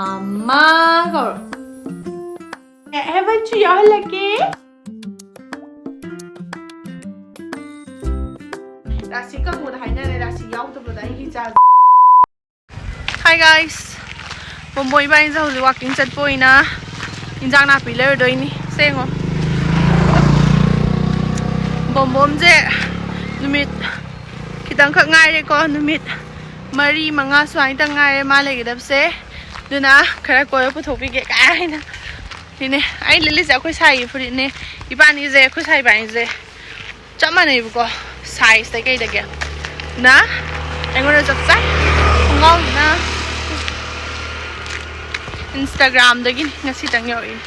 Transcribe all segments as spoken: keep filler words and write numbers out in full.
ꯃꯃꯥ ꯀꯧꯔꯣ꯫ ꯑꯦ, ꯍꯦꯕꯟꯁꯨ ꯌꯥꯎꯍꯜꯂꯛꯀꯦ꯫ ꯔꯥꯁꯤ ꯀꯕꯣꯗ ꯍꯥꯏꯅꯔꯦ, ꯔꯥꯁꯤ ꯌꯥꯎꯗꯕꯗ ꯑꯩꯒꯤ ꯏꯆꯥ꯫ Hi guys, ꯕꯣꯝꯕꯣ ꯏꯕꯥꯅꯤꯁꯦ ꯍꯧꯖꯤꯛ walking ꯆꯠꯄ ꯑꯣꯏꯅ ꯏꯟꯖꯥꯡ ꯅꯥꯄꯤ ꯂꯩꯔꯨꯗꯣꯏꯅꯤ꯫ ꯁꯦꯡꯉꯣ, ꯕꯣꯝꯕꯣꯝꯁꯦ ꯅꯨꯃꯤꯠ ꯈꯤꯇꯪꯈꯛ ꯉꯥꯏꯔꯦꯀꯣ, ꯅꯨꯃꯤꯠ ꯃꯔꯤ ꯃꯉꯥ ꯁꯨꯃꯥꯏꯅꯇꯪ ꯉꯥꯏꯔꯦ ꯃꯥ ꯂꯩꯒꯗꯕꯁꯦ꯫ ꯑꯗꯨꯅ ꯈꯔ ꯀꯣꯏꯕ ꯄꯨꯊꯣꯛꯄꯤꯒꯦ ꯀꯥꯏꯅ꯫ ꯁꯤꯅꯦ ꯑꯩ ꯂꯤꯠꯂꯤꯁꯦ, ꯑꯩꯈꯣꯏ ꯁꯥꯏꯒꯤ ꯐꯨꯔꯤꯠꯅꯦ꯫ ꯏꯕꯥꯅꯤꯁꯦ, ꯑꯩꯈꯣꯏ ꯁꯥꯏ ꯏꯕꯥꯅꯤꯁꯦ ꯆꯞ ꯃꯥꯟꯅꯩꯕꯀꯣ, size ꯇꯩ ꯀꯩꯗꯒꯤ꯫ ꯑꯗꯨꯅ ꯑꯩꯉꯣꯟꯗ ꯆꯞ ꯆꯥꯏ꯫ ꯈꯣꯡꯒ꯭ꯔꯥꯎꯁꯤꯅ Instagram ꯗꯒꯤꯅꯤ, ꯉꯁꯤꯇꯪ ꯌꯧꯔꯛꯏꯅꯦ꯫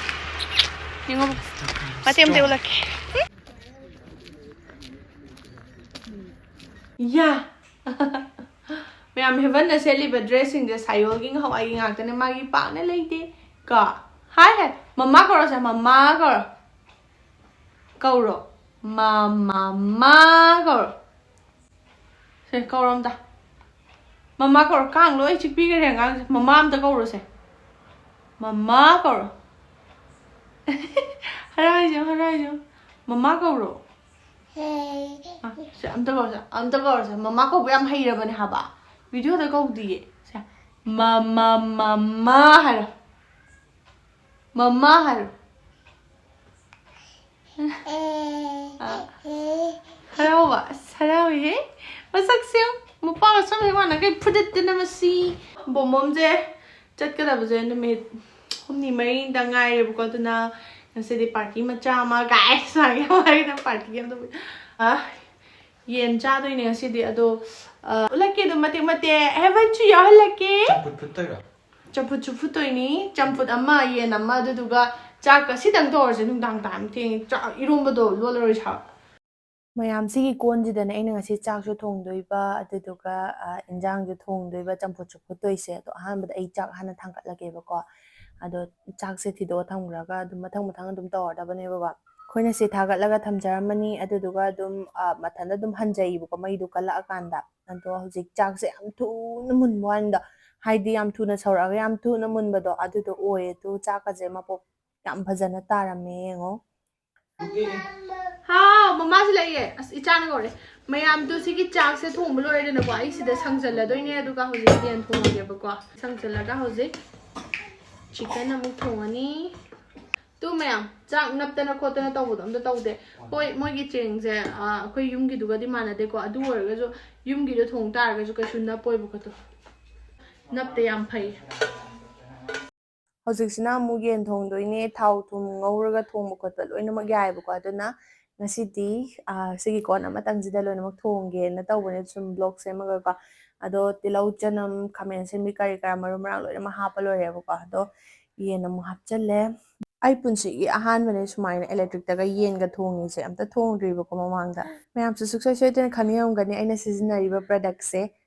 ꯌꯦꯡꯉꯣ, ꯃꯇꯦꯛ ꯃꯇꯦꯛ ꯎꯠꯂꯛꯀꯦ꯫ ꯌꯥ꯫ ꯃꯌꯥꯝ, ꯍꯦꯕꯟꯅ ꯁꯦꯠꯂꯤꯕ dress ꯁꯤꯡꯁꯦ ꯁꯥꯏꯌꯣꯜꯒꯤ ꯉꯍꯥꯟꯋꯥꯏꯒꯤ ꯉꯥꯛꯇꯅꯦ, ꯃꯥꯒꯤ ꯄꯥꯛꯅ ꯂꯩꯇꯦ ꯀꯣ꯫ ꯍꯥꯏ ꯍꯥꯏ, ꯃꯃꯥ ꯀꯧꯔꯣꯁꯦ, ꯃꯃꯥ ꯀꯧꯔꯣ꯫ ꯀꯧꯔꯣ꯫ ꯃꯥ, ꯃꯃꯥ ꯀꯧꯔꯣ꯫ ꯁꯦ, ꯀꯧꯔꯣ ꯑꯝꯇ꯫ ꯃꯃꯥ ꯀꯧꯔꯣ꯫ ꯀꯥꯡ ꯂꯣꯏ ꯆꯤꯛꯄꯤꯈ꯭ꯔꯦ ꯑꯉꯥꯡꯁꯦ꯫ ꯃꯃꯥ ꯑꯝꯇ ꯀꯧꯔꯣꯁꯦ꯫ ꯃꯃꯥ ꯀꯧꯔꯣ꯫ ꯍꯔꯥꯎ ꯍꯥꯏꯖꯧ, ꯍꯔꯥꯎ ꯍꯥꯏꯖꯧ꯫ ꯃꯃꯥ ꯀꯧꯔꯣ꯫ ꯑ, ꯁꯦ, ꯑꯝꯇ ꯀꯧꯔꯣꯁꯦ, ꯑꯝꯇ ꯀꯧꯔꯣꯁꯦ꯫ ꯃꯃꯥ ꯀꯧꯕ ꯌꯥꯝ ꯍꯩꯔꯕꯅꯦ ꯍꯥꯏꯕ꯫ Video ꯗ ꯀꯧꯗꯤꯌꯦ꯫ ꯁꯦ, ꯃ, ꯃ, ꯃꯃꯥ ꯍꯥꯏꯔꯣ꯫ ꯃꯃꯥ ꯍꯥꯏꯔꯣ꯫ ꯑ, ꯍꯔꯥꯎꯕ꯫ ꯑꯁ, ꯍꯔꯥꯎꯏꯍꯦ꯫ ꯃꯁꯛꯁꯦ ꯌꯦꯡꯉꯨ꯫ ꯃꯄꯥꯒ ꯆꯞ ꯍꯦꯛ ꯃꯥꯟꯅꯈꯩ ꯐꯨꯗꯠꯇꯅ ꯃꯁꯤ꯫ ꯕꯣꯝꯕꯣꯝꯁꯦ ꯆꯠꯀꯗꯕꯁꯦ ꯅꯨꯃꯤꯠ ꯍꯨꯝꯅꯤ ꯃꯔꯤꯅꯤꯗ ꯉꯥꯏꯔꯦꯕꯀꯣ꯫ ꯑꯗꯨꯅ ꯉꯁꯤꯗꯤ party ꯃꯆꯥ ꯑꯃ ꯀꯥꯏ ꯁꯨꯃꯥꯏꯅ ꯌꯥꯝ ꯍꯥꯏꯗꯅ party ꯑꯃ ꯇꯧꯕꯤ-, ꯑ, ꯌꯦꯟ ꯆꯥꯗꯣꯏꯅꯦ ꯉꯁꯤꯗꯤ꯫ ꯑꯗꯣ, ꯑ, ꯎꯠꯂꯛꯀꯦ ꯑꯗꯨꯝ ꯃꯇꯦꯛ ꯃꯇꯦꯛ꯫ ꯍꯦꯕꯟꯁꯨ ꯌꯥꯎꯍꯜꯂꯛꯀꯦ꯫ ꯆꯝꯐꯨꯠ ꯐꯨꯠꯇꯣꯏꯔꯣ? ꯆꯝꯐꯨꯠꯁꯨ ꯐꯨꯠꯇꯣꯏꯅꯤ꯫ ꯆꯝꯐꯨꯠ ꯑꯃ, ꯌꯦꯟ ꯑꯃ, ꯑꯗꯨꯗꯨꯒ ꯆꯥꯛꯀ ꯁꯤꯗꯪ ꯇꯧꯔꯁꯦ꯫ ꯅꯨꯡꯗꯥꯡ ꯇꯥꯏꯝ ꯊꯦꯡꯉꯦ꯫ ꯆꯥꯛ, ꯏꯔꯣꯝꯕꯗꯣ ꯂꯣꯜꯂꯔꯣꯏ ꯁꯥ꯫ ꯃꯌꯥꯝꯁꯤꯒꯤ ꯀꯣꯟꯁꯤꯗꯅꯦ ꯑꯩꯅ ꯉꯁꯤ ꯆꯥꯛꯁꯨ ꯊꯣꯡꯗꯣꯏꯕ, ꯑꯗꯨꯗꯨꯒ, ꯑ, ꯏꯟꯖꯥꯡꯁꯨ ꯊꯣꯡꯗꯣꯏꯕ, ꯆꯝꯐꯨꯠꯁꯨ ꯐꯨꯠꯇꯣꯏꯁꯦ꯫ ꯑꯗꯣ ꯑꯍꯥꯟꯕꯗ ꯑꯩ ꯆꯥꯛ ꯍꯥꯟꯅ ꯊꯥꯡꯒꯠꯂꯒꯦꯕꯀꯣ꯫ ꯑꯗꯣ ꯆꯥꯛꯁꯦ ꯊꯤꯗꯣꯛꯑ ꯊꯝꯈ꯭ꯔꯒ ꯑꯗꯨꯝ ꯃꯊꯪ ꯃꯊꯪ ꯑꯗꯨꯝ ꯇꯧꯔꯗꯕꯅꯦꯕꯀꯣ꯫ ꯑꯩꯈꯣꯏꯅ ꯁꯤ ꯊꯥꯒꯠꯂꯒ ꯊꯝꯖꯔꯝꯃꯅꯤ, ꯑꯗꯨꯗꯨꯒ ꯑꯗꯨꯝ, ꯑ, ꯃꯊꯟꯇ ꯑꯗꯨꯝ ꯍꯟꯖꯩꯌꯦꯕꯀꯣ, ꯃꯩꯗꯣ ꯀꯜꯂꯛꯑꯀꯥꯟꯗ꯫ ꯑꯗꯣ ꯍꯧꯖꯤꯛ ꯆꯥꯛꯁꯦ ꯌꯥꯝ ꯊꯨꯅ ꯃꯨꯟꯕ ꯋꯥꯅꯤꯗ꯫ ꯍꯥꯏꯗꯤ ꯌꯥꯝ ꯊꯨꯅ ꯁꯧꯔꯛꯑꯒ ꯌꯥꯝ ꯊꯨꯅ ꯃꯨꯟꯕꯗꯣ ꯑꯗꯨꯗꯣ ꯑꯣꯏꯌꯦ꯫ ꯑꯗꯨ ꯆꯥꯛꯀꯁꯦ ꯃꯄꯣꯞ ꯌꯥꯝ ꯐꯖꯅ ꯇꯥꯔꯝꯃꯦ ꯌꯦꯡꯉꯣ꯫ ꯍꯥꯎ, ꯃꯃꯥꯁꯨ ꯂꯩꯌꯦ꯫ ꯑꯁ, ꯏꯆꯥꯅ ꯀꯧꯔꯦ꯫ ꯃꯌꯥꯝꯗꯣ ꯁꯤꯒꯤ ꯆꯥꯛꯁꯦ ꯊꯣꯡꯕ ꯂꯣꯏꯔꯦꯗꯅꯀꯣ, ꯑꯩ ꯁꯤꯗ ꯁꯪꯖꯜꯂꯗꯣꯏꯅꯦ꯫ ꯑꯗꯨꯒ ꯍꯧꯖꯤꯛ ꯌꯦꯟ ꯊꯣꯡꯉꯒꯦꯕꯀꯣ꯫ ꯁꯪꯖꯜꯂꯒ ꯍꯧꯖꯤꯛ ꯆꯤꯛꯀꯟ ꯑꯃꯨꯛ ꯊꯣꯡꯉꯅꯤ꯫ ꯇꯨ ꯃꯌꯥꯝ ꯆꯥꯛ ꯅꯞꯇꯅ ꯈꯣꯠꯇꯅ ꯇꯧꯕꯗꯣ ꯑꯝꯇ ꯇꯧꯗꯦ꯫ ꯍꯣꯏ, ꯃꯣꯏꯒꯤ ꯆꯦꯡꯁꯦ, ꯑ, ꯑꯩꯈꯣꯏ ꯌꯨꯝꯒꯤꯗꯨꯒꯗꯤ ꯃꯥꯟꯅꯗꯦꯀꯣ꯫ ꯑꯗꯨ ꯑꯣꯏꯔꯒꯁꯨ ꯌꯨꯝꯒꯤꯗꯣ ꯊꯣꯡ ꯇꯥꯔꯒꯁꯨ ꯀꯩꯁꯨ ꯅꯞꯄꯣꯏꯕꯀꯣ꯫ ꯑꯗꯣ ꯅꯞꯇꯦ, ꯌꯥꯝ ꯐꯩ꯫ ꯍꯧꯖꯤꯛꯁꯤꯅ ꯑꯃꯨꯛ ꯌꯦꯟ ꯊꯣꯡꯗꯣꯏꯅꯦ꯫ ꯊꯥꯎ ꯊꯨꯝ ꯉꯧꯔꯒ ꯊꯣꯡꯕ ꯈꯣꯠꯄ ꯂꯣꯏꯅꯃꯛ ꯌꯥꯏꯑꯕꯀꯣ꯫ ꯑꯗꯨꯅ ꯉꯁꯤꯗꯤ, ꯑ, ꯁꯤꯒꯤ ꯀꯣꯟ ꯑꯃꯇꯪꯁꯤꯗ ꯂꯣꯏꯅꯃꯛ ꯊꯣꯡꯒꯦꯅ ꯇꯧꯕꯅꯦ, ꯁꯨꯝ ꯕ꯭ꯂꯣꯛ ꯁꯦꯝꯃꯒꯀꯣ꯫ ꯑꯗꯣ ꯇꯤꯜꯍꯧ, ꯆꯅꯝ, ꯈꯥꯃꯦꯟ ꯑꯁꯤꯟꯕꯤ, ꯀꯔꯤ ꯀꯔꯥ, ꯃꯔꯨ ꯃꯔꯥꯡ ꯂꯣꯏꯅꯃꯛ ꯍꯥꯞꯄ ꯂꯣꯏꯔꯦꯕꯀꯣ꯫ ꯑꯗꯣ ꯌꯦꯟ ꯑꯃꯨꯛ ꯍꯥꯞꯆꯜꯂꯦ꯫ ꯑꯩ ꯄꯨꯟꯁꯤꯒꯤ ꯑꯍꯥꯟꯕꯅꯦ ꯁꯨꯃꯥꯏꯅ ꯏꯂꯦꯛꯇ꯭ꯔꯤꯛꯇꯒ ꯌꯦꯟꯒ ꯊꯣꯡꯉꯤꯁꯦ, ꯑꯝꯇ ꯊꯣꯡꯗ꯭ꯔꯤꯕꯀꯣ ꯃꯃꯥꯡꯗ꯫ ꯃꯌꯥꯝꯁꯨ ꯁꯨꯡꯁꯣꯏ ꯁꯣꯏꯗꯅ ꯈꯪꯅꯤꯡꯉꯝꯒꯅꯤ ꯑꯩꯅ ꯁꯤꯖꯤꯟꯅꯔꯤꯕ ꯄ꯭ꯔꯗꯛꯁꯦ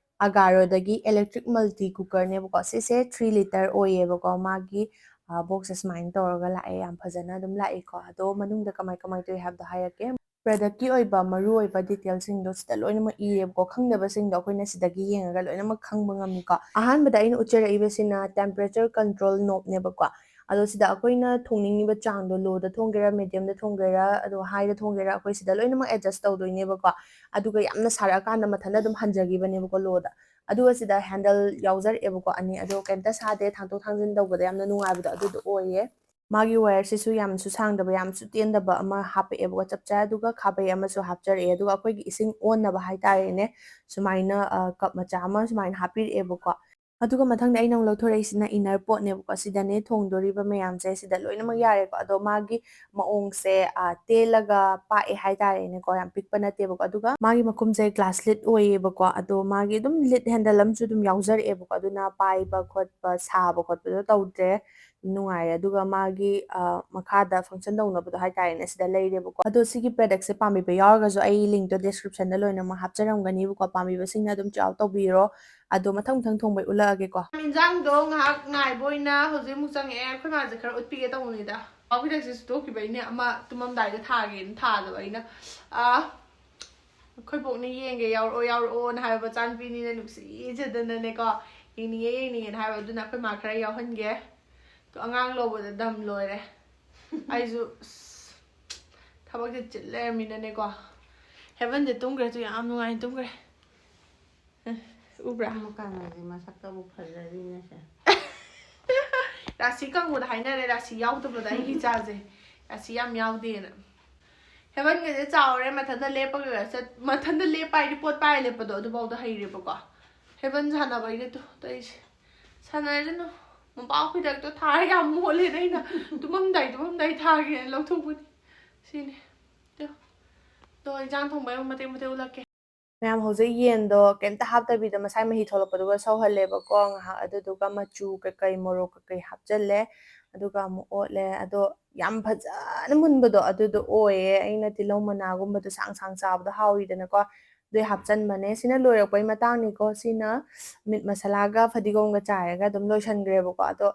ꯑꯒꯥꯔꯣꯗꯒꯤ ꯏꯂꯦꯛꯇ꯭ꯔꯤꯛ ꯃꯜꯇꯤ ꯀꯨꯀꯔꯅꯦꯕꯀꯣ꯫ ꯁꯤꯁꯦ ꯊ꯭ꯔꯤ ꯂꯤꯇꯔ ꯑꯣꯏꯌꯦꯕꯀꯣ꯫ ꯃꯥꯒꯤ, ꯑ, ꯕꯣꯛꯁꯁꯦ ꯁꯨꯃꯥꯏꯅ ꯇꯧꯔꯒ ꯂꯥꯛꯑꯦ, ꯌꯥꯝ ꯐꯖꯅ ꯑꯗꯨꯝ ꯂꯥꯛꯑꯦꯀꯣ꯫ ꯑꯗꯣ ꯃꯅꯨꯡꯗ ꯀꯃꯥꯏ ꯀꯃꯥꯏ ꯇꯧꯏ ꯍꯥꯏꯕꯗꯣ ꯍꯥꯏꯔꯛꯀꯦ꯫ ꯄ꯭ꯔꯗꯛꯀꯤ ꯑꯣꯏꯕ ꯃꯔꯨ ꯑꯣꯏꯕ ꯗꯤꯇꯦꯜꯁꯤꯡꯗꯣ ꯁꯤꯗ ꯂꯣꯏꯅꯃꯛ ꯏꯔꯦꯕꯀꯣ꯫ ꯈꯪꯗꯕꯁꯤꯡꯗꯣ ꯑꯩꯈꯣꯏꯅ ꯁꯤꯗꯒꯤ ꯌꯦꯡꯉꯒ ꯂꯣꯏꯅꯃꯛ ꯈꯪꯕ ꯉꯝꯃꯤꯀꯣ꯫ ꯑꯍꯥꯟꯕꯗ ꯑꯩꯅ ꯎꯠꯆꯔꯛꯏꯕꯁꯤꯅ temperature control knob ꯅꯦꯕꯀꯣ꯫ ꯑꯗꯣ ꯁꯤꯗ ꯑꯩꯈꯣꯏꯅ ꯊꯣꯡꯅꯤꯡꯉꯤꯕ ꯆꯥꯡꯗꯣ, ꯂꯣꯗ ꯊꯣꯡꯒꯦꯔꯥ, ꯃꯦꯗꯤꯌꯝꯗ ꯊꯣꯡꯒꯦꯔꯥ, ꯑꯗꯣ ꯍꯥꯏꯗ ꯊꯣꯡꯒꯦꯔꯥ, ꯑꯩꯈꯣꯏ ꯁꯤꯗ ꯂꯣꯏꯅꯃꯛ ꯑꯦꯗꯖꯁ ꯇꯧꯗꯣꯏꯅꯦꯕꯀꯣ꯫ ꯑꯗꯨꯒ ꯌꯥꯝꯅ ꯁꯥꯔꯛꯑꯀꯥꯟꯗ ꯃꯊꯟꯇ ꯑꯗꯨꯝ ꯍꯟꯖꯈꯤꯕꯅꯦꯕꯀꯣ ꯂꯣꯗ꯫ ꯑꯗꯨꯒ ꯁꯤꯗ ꯍꯦꯟꯗꯜ ꯌꯥꯎꯖꯔꯛꯑꯦꯕꯀꯣ ꯑꯅꯤ, ꯑꯗꯣ ꯀꯩꯝꯇ ꯁꯥꯗꯦ, ꯊꯥꯡꯗꯣꯛ ꯊꯥꯡꯖꯤꯟ ꯇꯧꯕꯗ ꯌꯥꯝꯅ ꯅꯨꯡꯉꯥꯏꯕꯗꯣ ꯑꯗꯨꯗꯣ ꯑꯣꯏꯌꯦ꯫ ꯃꯥꯒꯤ ꯋꯥꯌꯔꯁꯤꯁꯨ ꯌꯥꯝꯁꯨ ꯁꯥꯡꯗꯕ, ꯌꯥꯝꯁꯨ ꯇꯦꯟꯗꯕ ꯑꯃ ꯍꯥꯞꯄꯛꯑꯦꯕꯀꯣ, ꯆꯞ ꯆꯥꯏ꯫ ꯑꯗꯨꯒ ꯈꯥꯕꯩ ꯑꯃꯁꯨ ꯍꯥꯞꯆꯔꯛꯑꯦ꯫ ꯑꯗꯨꯒ ꯑꯩꯈꯣꯏꯒꯤ ꯏꯁꯤꯡ ꯑꯣꯟꯅꯕ ꯍꯥꯏꯇꯥꯔꯦꯅꯦ, ꯁꯨꯃꯥꯏꯅ, ꯑ, ꯀꯞ ꯃꯆꯥ ꯑꯃ ꯁꯨꯃꯥꯏꯅ ꯍꯥꯞꯄꯤꯔꯛꯑꯦꯕꯀꯣ꯫ ꯑꯗꯨꯒ ꯃꯊꯪꯗ ꯑꯩꯅ ꯑꯃꯨꯛ ꯂꯧꯊꯣꯔꯛꯏꯁꯤꯅ inner pot ꯅꯦꯕꯀꯣ꯫ ꯁꯤꯗꯅꯦ ꯊꯣꯡꯗꯣꯔꯤꯕ ꯃꯌꯥꯝꯁꯦ, ꯁꯤꯗ ꯂꯣꯏꯅꯃꯛ ꯌꯥꯔꯦꯀꯣ꯫ ꯑꯗꯣ ꯃꯥꯒꯤ ꯃꯑꯣꯡꯁꯦ, ꯑ, ꯇꯦꯜꯂꯒ ꯄꯥꯛꯑꯦ ꯍꯥꯏꯇꯥꯔꯦꯅꯦꯀꯣ, ꯌꯥꯝ ꯄꯤꯛꯄ ꯅꯠꯇꯦꯕꯀꯣ꯫ ꯑꯗꯨꯒ ꯃꯥꯒꯤ ꯃꯈꯨꯝꯁꯦ glass lid ꯑꯣꯏꯌꯦꯕꯀꯣ꯫ ꯑꯗꯣ ꯃꯥꯒꯤ ꯑꯗꯨꯝ lid handle ꯑꯃꯁꯨ ꯑꯗꯨꯝ ꯌꯥꯎꯖꯔꯛꯑꯦꯕꯀꯣ꯫ ꯑꯗꯨꯅ ꯄꯥꯏꯕ ꯈꯣꯠꯄ, ꯁꯥꯕ ꯈꯣꯠꯄꯗꯣ ꯇꯧꯗ꯭ꯔꯦ, ꯅꯨꯡꯉꯥꯏꯔꯦ꯫ ꯑꯗꯨꯒ ꯃꯥꯒꯤ, ꯑ, ꯃꯈꯥꯗ function ꯇꯧꯅꯕꯗꯣ ꯍꯥꯏꯇꯥꯔꯦꯅꯦ, ꯁꯤꯗ ꯂꯩꯔꯦꯕꯀꯣ꯫ ꯑꯗꯣ ꯁꯤꯒꯤ ꯄ꯭ꯔꯗꯛꯁꯦ ꯄꯥꯝꯕꯤꯕ ꯌꯥꯎꯔꯒꯁꯨ ꯑꯩ ꯂꯤꯡꯇꯣ ꯗꯤꯁꯀ꯭ꯔꯤꯞꯁꯟꯗ ꯂꯣꯏꯅꯃꯛ ꯍꯥꯞꯆꯔꯝꯒꯅꯤꯕꯀꯣ꯫ ꯄꯥꯝꯕꯤꯕꯁꯤꯡꯅ ꯑꯗꯨꯝ check out ꯇꯧꯕꯤꯔꯣ꯫ ꯑꯗꯣ ꯃꯊꯪ ꯃꯊꯪ ꯊꯣꯡꯕꯩ ꯎꯠꯂꯛꯑꯒꯦꯀꯣ꯫ ꯏꯟꯖꯥꯡꯗꯣ ꯉꯥꯏꯍꯥꯛ ꯉꯥꯏꯕ ꯑꯣꯏꯅ ꯍꯧꯖꯤꯛ ꯑꯃꯨꯛ ꯆꯪꯉꯛꯑꯦ꯫ ꯑꯩꯈꯣꯏ ꯃꯥꯁꯦ ꯈꯔ ꯎꯠꯄꯤꯒꯦ ꯇꯧꯕꯅꯤꯗ꯫ ꯄꯥꯎ ꯈꯤꯇꯪꯁꯦ ꯁꯨꯇꯣꯛꯈꯤꯕꯩꯅꯦ, ꯑꯃ ꯇꯨꯝꯃꯝꯗꯥꯏꯗ ꯊꯥꯒꯦꯅ ꯊꯥꯗꯕ ꯑꯩꯅ꯫ ꯑꯥ, ꯑꯩꯈꯣꯏ ꯕꯣꯛꯅ "ꯌꯦꯡꯒꯦ, ꯌꯥꯎꯔꯛꯑꯣ, ꯌꯥꯎꯔꯛꯑꯣꯅ" ꯍꯥꯏꯕ ꯃꯆꯥꯅꯨꯄꯤꯅꯤꯅ ꯅꯨꯡꯁꯤꯖꯗꯅꯅꯦꯀꯣ꯫ ꯌꯦꯡꯅꯤꯡꯉꯦ ꯌꯦꯡꯅꯤꯡꯉꯦꯅ ꯍꯥꯏꯕ, ꯑꯗꯨꯅ ꯑꯩꯈꯣꯏ ꯃꯥ ꯈꯔ ꯌꯥꯎꯍꯟꯒꯦ꯫ ꯑꯗꯣ ꯑꯉꯥꯡ ꯂꯧꯕꯗ ꯗꯝ ꯂꯣꯏꯔꯦ꯫ ꯑꯩꯁꯨ ꯑꯁ, ꯊꯕꯛꯁꯦ ꯆꯤꯜ ꯂꯩꯔꯝꯃꯤꯅꯅꯦꯀꯣ꯫ ꯍꯦꯕꯟꯁꯦ ꯇꯨꯝꯈ꯭ꯔꯦ, ꯑꯗꯨ ꯌꯥꯝ ꯅꯨꯡꯉꯥꯏꯅ ꯇꯨꯝꯈ꯭ꯔꯦ꯫ ꯎꯕ꯭ꯔꯥ? ꯑꯃꯨꯛ ꯀꯥꯟꯅꯁꯦ ꯃꯁꯛꯇꯕꯨ ꯐꯖꯔꯤꯅꯦꯁꯦ꯫ ꯔꯥꯁꯤ ꯀꯪꯕꯗ ꯍꯥꯏꯅꯔꯦ, ꯔꯥꯁꯤ ꯌꯥꯎꯗꯕꯗ ꯑꯩꯒꯤ ꯏꯆꯥꯁꯦ ꯔꯥꯁꯤ ꯌꯥꯝ ꯌꯥꯎꯗꯦꯅ꯫ ꯍꯦꯕꯟꯒꯁꯦ ꯆꯥꯎꯔꯦ, ꯃꯊꯟꯇ ꯂꯦꯞꯄꯒ ꯆꯠ ꯃꯊꯟꯇ ꯂꯦꯞꯄ ꯍꯥꯏꯗꯤ ꯄꯣꯠ ꯄꯥꯏꯔ ꯂꯦꯞꯄꯗꯣ ꯑꯗꯨꯐꯥꯎꯗ ꯍꯩꯔꯦꯕꯀꯣ꯫ ꯍꯦꯕꯟ ꯁꯥꯟꯅꯕꯩꯅꯦ ꯇꯨ ꯇꯧꯔꯤꯁꯦ꯫ ꯁꯥꯟꯅꯔꯁꯅꯨ꯫ ꯃꯣꯝꯄꯥꯛ ꯐꯤꯗꯛꯇꯣ ꯊꯥꯔ ꯌꯥꯝ ꯃꯣꯠꯂꯦꯅ ꯑꯩꯅ ꯇꯨꯝꯃꯝꯗꯥꯏ ꯇꯨꯝꯃꯝꯗꯥꯏ ꯊꯥꯒꯦꯅ ꯂꯧꯊꯣꯛꯄꯅꯤ꯫ ꯁꯤꯅꯤ꯫ ꯇꯨ꯫ ꯑꯗꯣ ꯏꯟꯖꯥꯡ ꯊꯣꯡꯕꯩ ꯑꯃꯨꯛ ꯃꯇꯦꯛ ꯃꯇꯦꯛ ꯎꯠꯂꯛꯀꯦ꯫ ꯃꯌꯥꯝ ꯍꯧꯖꯤꯛ ꯌꯦꯟꯗꯣ ꯀꯩꯝꯇ ꯍꯥꯞꯇꯕꯤꯗ ꯃꯁꯥꯏ ꯃꯍꯤ ꯊꯣꯛꯂꯛꯄꯗꯨꯒ ꯁꯧꯍꯜꯂꯦꯕꯀꯣ ꯉꯥꯏꯍꯥꯛ꯫ ꯑꯗꯨꯗꯨꯒ ꯃꯆꯨ ꯀꯩꯀꯩ ꯃꯣꯔꯣꯛ ꯀꯩꯀꯩ ꯍꯥꯞꯆꯜꯂꯦ꯫ ꯑꯗꯨꯒ ꯑꯃꯨꯛ ꯑꯣꯠꯂꯦ꯫ ꯑꯗꯣ ꯌꯥꯝ ꯐꯖꯅ ꯃꯨꯟꯕꯗꯣ ꯑꯗꯨꯗꯣ ꯑꯣꯏꯌꯦ꯫ ꯑꯩꯅ ꯇꯤꯜꯍꯧ ꯃꯅꯥꯒꯨꯝꯕꯗꯣ ꯁꯥꯡ ꯁꯥꯡ ꯆꯥꯕꯗꯣ ꯍꯥꯎꯋꯤꯗꯅꯀꯣ꯫ ꯑꯗꯨꯏ ꯍꯥꯞꯆꯟꯕꯅꯦ꯫ ꯁꯤꯅ ꯂꯣꯏꯔꯛꯄꯩ ꯃꯇꯥꯡꯅꯤꯀꯣ꯫ ꯁꯤꯅ ꯃꯤꯠ ꯃꯁꯥꯂꯥꯒ ꯐꯗꯤꯒꯣꯝꯒ ꯆꯥꯏꯔꯒ ꯑꯗꯨꯝ ꯂꯣꯏꯁꯟꯈ꯭ꯔꯦꯕꯀꯣ꯫ ꯑꯗꯣ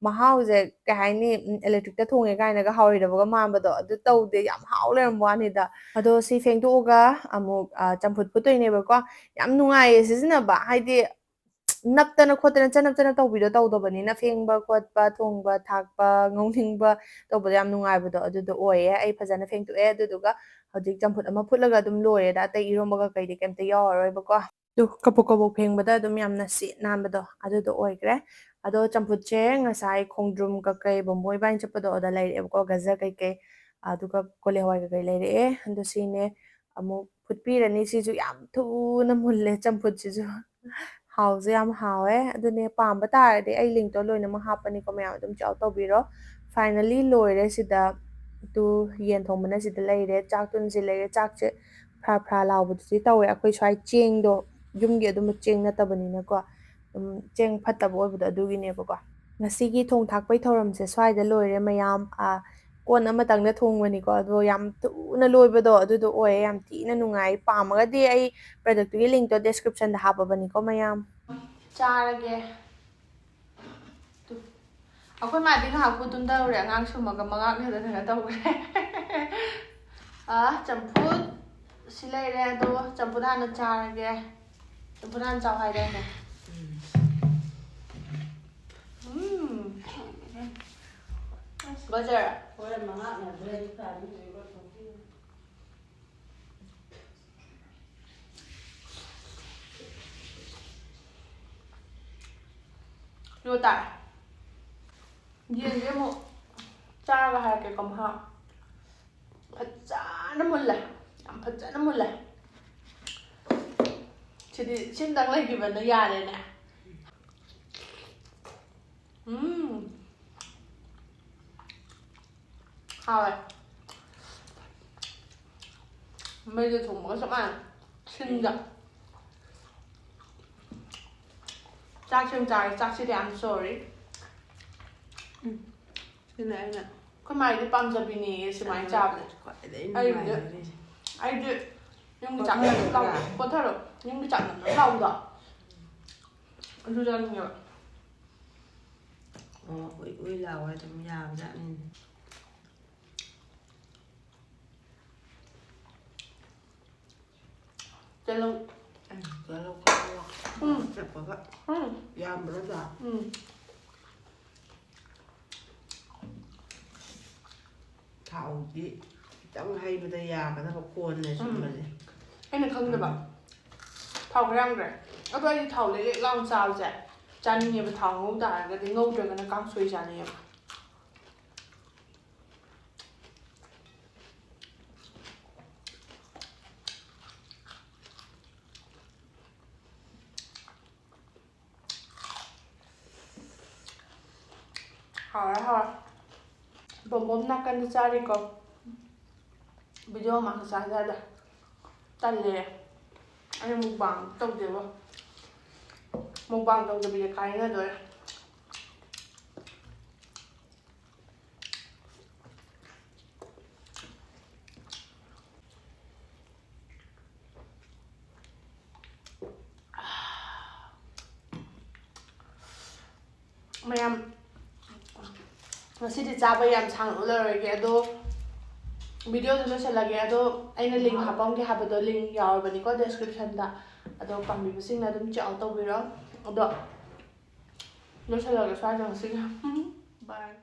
ꯃꯍꯥꯎꯁꯦ ꯀꯩ ꯍꯥꯏꯅꯤ, ꯎꯝ, electric ꯇ ꯊꯣꯡꯉꯦ ꯀꯥꯏꯅꯒ ꯍꯥꯎꯔꯣꯏꯗꯕꯒ ꯃꯥꯟꯕꯗꯣ ꯑꯗꯨ ꯇꯧꯗꯦ, ꯌꯥꯝ ꯍꯥꯎ ꯂꯩꯔꯝꯕ ꯋꯥꯅꯤꯗ꯫ ꯑꯗꯣ ꯁꯤ ꯐꯦꯡꯗꯣꯛꯑꯒ ꯑꯃꯨꯛ, ꯑ, ꯆꯝꯐꯨꯠ ꯐꯨꯠꯇꯣꯏꯅꯦꯕꯀꯣ꯫ ꯌꯥꯝ ꯅꯨꯡꯉꯥꯏꯌꯦ ꯁꯤꯖꯤꯟꯅꯕ, ꯍꯥꯏꯗꯤ ꯅꯞꯇꯅ ꯈꯣꯠꯇꯅ ꯆꯅꯞ ꯆꯅꯞ ꯇꯧꯕꯤꯗꯣ ꯇꯧꯗꯕꯅꯤꯅ ꯐꯦꯡꯕ ꯈꯣꯠꯄ, ꯊꯣꯡꯕ ꯊꯥꯛꯄ, ꯉꯧꯅꯤꯡꯕ ꯇꯧꯕꯗꯣ ꯌꯥꯝ ꯅꯨꯡꯉꯥꯏꯕꯗꯣ ꯑꯗꯨꯗꯣ ꯑꯣꯏꯌꯦ꯫ ꯑꯩ ꯐꯖꯅ ꯐꯦꯡꯗꯣꯛꯑꯦ, ꯑꯗꯨꯗꯨꯒ ꯍꯧꯖꯤꯛ ꯆꯝꯐꯨꯠ ꯑꯃ ꯐꯨꯠꯂꯒ ꯑꯗꯨꯝ ꯂꯣꯏꯔꯦꯗ꯫ ꯑꯇꯩ ꯏꯔꯣꯝꯕ ꯀꯩꯀꯩꯗꯤ ꯀꯩꯝꯇ ꯌꯥꯎꯔꯔꯣꯏꯕꯀꯣ꯫ ꯑꯗꯨ ꯀꯕꯣꯛ ꯀꯕꯣꯛ ꯐꯦꯡꯕꯗ ꯑꯗꯨꯝ ꯌꯥꯝꯅ ꯁꯤꯠ ꯅꯥꯟꯕꯗꯣ ꯑꯗꯨꯗꯣ ꯑꯣꯏꯈ꯭ꯔꯦ꯫ ꯑꯗꯣ ꯆꯝꯐꯨꯠꯁꯦ ꯉꯁꯥꯏ ꯈꯣꯡꯗ꯭ꯔꯨꯝ ꯀꯀꯩ ꯕꯣꯝꯕꯣꯏ ꯏꯕꯥꯅꯤ ꯆꯠꯄꯗꯣ ꯑꯗ ꯂꯩꯔꯛꯑꯦꯕꯀꯣ, ꯒꯖꯔ ꯀꯩꯀꯩ, ꯑꯗꯨꯒ ꯀꯣꯂꯤ ꯍꯋꯥꯏ ꯀꯩꯀꯩ ꯂꯩꯔꯛꯑꯦ꯫ ꯑꯗꯣ ꯁꯤꯅꯦ ꯑꯃꯨꯛ ꯐꯨꯠꯄꯤꯔꯅꯤ꯫ ꯁꯤꯁꯨ ꯌꯥꯝ ꯊꯨꯅ ꯃꯨꯜꯂꯦ ꯆꯝꯐꯨꯠꯁꯤꯁꯨ꯫ ꯍꯥꯎꯁꯨ ꯌꯥꯝ ꯍꯥꯎꯋꯦ꯫ ꯑꯗꯨꯅꯦ ꯄꯥꯝꯕ ꯇꯥꯔꯗꯤ ꯑꯩ link ꯇꯣ ꯂꯣꯏꯅꯃꯛ ꯍꯥꯞꯄꯅꯤꯀꯣ, ꯃꯌꯥꯝ ꯑꯗꯨꯝ check out ꯇꯧꯕꯤꯔꯣ꯫ Finally ꯂꯣꯏꯔꯦ ꯁꯤꯗ꯫ ꯇꯨ ꯌꯦꯟ ꯊꯣꯡꯕꯅ ꯁꯤꯗ ꯂꯩꯔꯦ, ꯆꯥꯛꯇꯨꯅ ꯁꯤ ꯂꯩꯔꯦ꯫ ꯆꯥꯛꯁꯦ ꯐ꯭ꯔꯥ ꯐ꯭ꯔꯥ ꯂꯥꯎꯕꯗꯨꯗꯤ ꯇꯧꯋꯦ꯫ ꯑꯩꯈꯣꯏ ꯁ꯭ꯋꯥꯏ ꯆꯦꯡꯗꯣ ꯌꯨꯝꯒꯤ ꯑꯗꯨꯝꯕ ꯆꯦꯡ ꯅꯠꯇꯕꯅꯤꯅꯀꯣ꯫ ꯎꯝ, ꯆꯦꯡ ꯐꯠꯇꯕ ꯑꯣꯏꯕꯗꯣ ꯑꯗꯨꯒꯤꯅꯦꯕꯀꯣ꯫ ꯉꯁꯤꯒꯤ ꯊꯣꯡ ꯊꯥꯛꯄꯩ ꯊꯧꯔꯝꯁꯦ ꯁ꯭ꯋꯥꯏꯗ ꯂꯣꯏꯔꯦ ꯃꯌꯥꯝ꯫ ꯑ, ꯀꯣꯟ ꯑꯃꯇꯪꯗ ꯊꯣꯡꯕꯅꯤꯀꯣ, ꯑꯗꯣ ꯌꯥꯝ ꯊꯨꯅ ꯂꯣꯏꯕꯗꯣ ꯑꯗꯨꯗꯣ ꯑꯣꯏꯌꯦ꯫ ꯌꯥꯝ ꯊꯤꯅ ꯅꯨꯡꯉꯥꯏ꯫ ꯄꯥꯝꯃꯒꯗꯤ ꯑꯩ product ꯇꯨꯒꯤ link ꯇꯣ description ꯗ ꯍꯥꯞꯄꯕꯅꯤꯀꯣ ꯃꯌꯥꯝ꯫ ꯆꯥꯔꯒꯦ꯫ ꯇꯨ꯫ ꯑꯩꯈꯣꯏ ꯃꯥꯗꯤ ꯉꯥꯏꯍꯥꯛꯄꯨ ꯇꯨꯝꯊꯔꯨꯔꯦ, ꯑꯉꯥꯡ ꯁꯨꯝꯃꯒ ꯃꯉꯥꯛꯅꯗꯅ ꯇꯧꯈ꯭ꯔꯦ꯫ ꯑ, ꯆꯝꯐꯨꯠ ꯁꯤ ꯂꯩꯔꯦ, ꯑꯗꯣ ꯆꯝꯐꯨꯠ ꯍꯥꯟꯅ ꯆꯥꯔꯒꯦ꯫ ꯆꯝꯐꯨꯠ ꯍꯥꯟꯅ ꯆꯥꯎ ꯍꯥꯏꯗꯥꯏꯅꯦ? ꯕꯖꯥꯔ꯫ ꯂꯣ ꯇꯥꯔꯦ꯫ ꯌꯦꯟꯁꯦ ꯑꯃꯨꯛ ꯆꯥꯔꯒ ꯍꯥꯏꯔꯛꯀꯦꯀꯣ ꯃꯍꯥꯎ꯫ ꯐꯖꯅ ꯃꯨꯜꯂꯦ꯫ ꯌꯥꯝ ꯐꯖꯅ ꯃꯨꯜꯂꯦ꯫ ꯁꯤꯗꯤ ꯁꯤꯝꯇꯪ ꯂꯩꯈꯤꯕꯅ ꯌꯥꯔꯦꯅꯦ꯫ ꯎꯝ꯫ ꯍꯥꯎꯋꯦ꯫ ꯃꯩꯗ ꯊꯣꯡꯕꯒ ꯆꯞ ꯃꯥꯟꯅꯩ꯫ ꯁꯤꯡꯗ꯫ ꯆꯥꯛꯁꯦ ꯑꯃꯨꯛ ꯆꯥꯔꯦ꯫ ꯆꯥꯛꯁꯤꯗꯤ I'm sorry꯫ ꯎꯝ꯫ ꯁꯤꯅ ꯑꯩꯅ ꯑꯩꯈꯣꯏ ꯃꯥꯏꯗꯤ ꯄꯥꯝꯖꯕꯤꯅꯦꯌꯦ ꯁꯨꯃꯥꯏꯅ ꯆꯥꯕꯁꯦ꯫ ꯈ꯭ꯋꯥꯏꯗꯒꯤ ꯑꯩꯕꯨꯗꯤ ꯅꯨꯡꯉꯥꯏꯖꯔꯤꯁꯦ꯫ ꯑꯩꯗꯤ ꯌꯨꯝꯒꯤ ꯆꯥꯛ ꯅꯞ ꯅꯞ ꯂꯥꯎ-, ꯀꯣꯊꯔꯣ꯫ ꯀꯣꯊꯔꯣ꯫ ꯌꯨꯝꯒꯤ ꯆꯥꯛ ꯅꯞ ꯅꯞ ꯂꯥꯎꯕꯗꯣ꯫ ꯑꯗꯨ ꯆꯥꯅꯤꯡꯉꯦꯕ꯫ ꯑꯣ, ꯎꯏ ꯎꯏ ꯂꯥꯎꯔ ꯑꯗꯨꯝ ꯌꯥꯕꯖꯥꯠꯅꯤ꯫ ꯇꯤꯜꯍꯧ꯫ ꯎꯝ, ꯇꯤꯜꯍꯧ ꯈꯔ ꯎꯝ꯫ ꯆꯞꯄꯒ ꯎꯝ꯫ ꯌꯥꯝꯕ꯭ꯔꯥ ꯑꯗꯣ? ꯎꯝ꯫ ꯊꯥꯎꯗꯤ ꯈꯤꯇꯪ ꯍꯩꯕꯗ ꯌꯥꯒꯗꯕ ꯀꯣꯟꯅꯦ ꯎꯝ꯫ ꯁꯨꯝꯕꯁꯦ꯫ ꯑꯩꯅ ꯈꯪꯗꯕ꯫ ꯎꯝ꯫ ꯊꯥꯎ ꯈꯔ ꯌꯥꯝꯈ꯭ꯔꯦ꯫ ꯑꯗꯣ ꯑꯩꯗꯤ ꯊꯥꯎ ꯂꯦꯛ ꯂꯦꯛ ꯂꯥꯎꯅ ꯆꯥꯕꯁꯦ ꯆꯥꯅꯤꯡꯉꯦꯕ꯫ ꯊꯥꯎ ꯉꯧ ꯇꯥꯔꯒꯗꯤ, ꯉꯧꯗ꯭ꯔꯒꯅ ꯀꯥꯡꯁꯣꯏ ꯆꯥꯅꯤꯡꯉꯦꯕ꯫ ꯍꯥꯎꯔꯦ, ꯍꯥꯎꯔꯦ꯫ ꯕꯣꯝꯕꯣꯝ ꯅꯥꯀꯟꯗ ꯆꯥꯔꯤꯀꯣ꯫ Video ꯃꯥꯡ ꯆꯥꯖꯗ꯫ ꯇꯜꯂꯦ꯫ ꯑꯩ mukbang ꯇꯧꯗꯦꯕꯣ꯫ Mukbang ꯇꯧꯗꯕꯤꯗ ꯀꯥꯏꯅꯗꯣꯔꯦ꯫ ꯃꯌꯥꯝ, ꯉꯁꯤꯗꯤ ꯆꯥꯕ ꯌꯥꯝ ꯁꯥꯡꯅ ꯎꯠꯂꯔꯣꯏꯒꯦ, ꯑꯗꯣ videoꯗꯣ ꯂꯣꯏꯁꯤꯜꯂꯒꯦ꯫ ꯑꯗꯣ ꯑꯩꯅ link ꯍꯥꯞꯄꯝꯒꯦ ꯍꯥꯏꯕꯗꯣ link ꯌꯥꯎꯔꯕꯅꯤꯀꯣ descriptionꯗ꯫ ꯑꯗꯣ ꯄꯥꯝꯕꯤꯕꯁꯤꯡꯅ ꯑꯗꯨꯝ check out ꯇꯧꯕꯤꯔꯣ꯫ ꯑꯗꯣ ꯂꯣꯏꯁꯤꯜꯂꯒꯦ ꯁ꯭ꯋꯥꯏꯗ ꯉꯁꯤꯒꯤ꯫ Bye꯫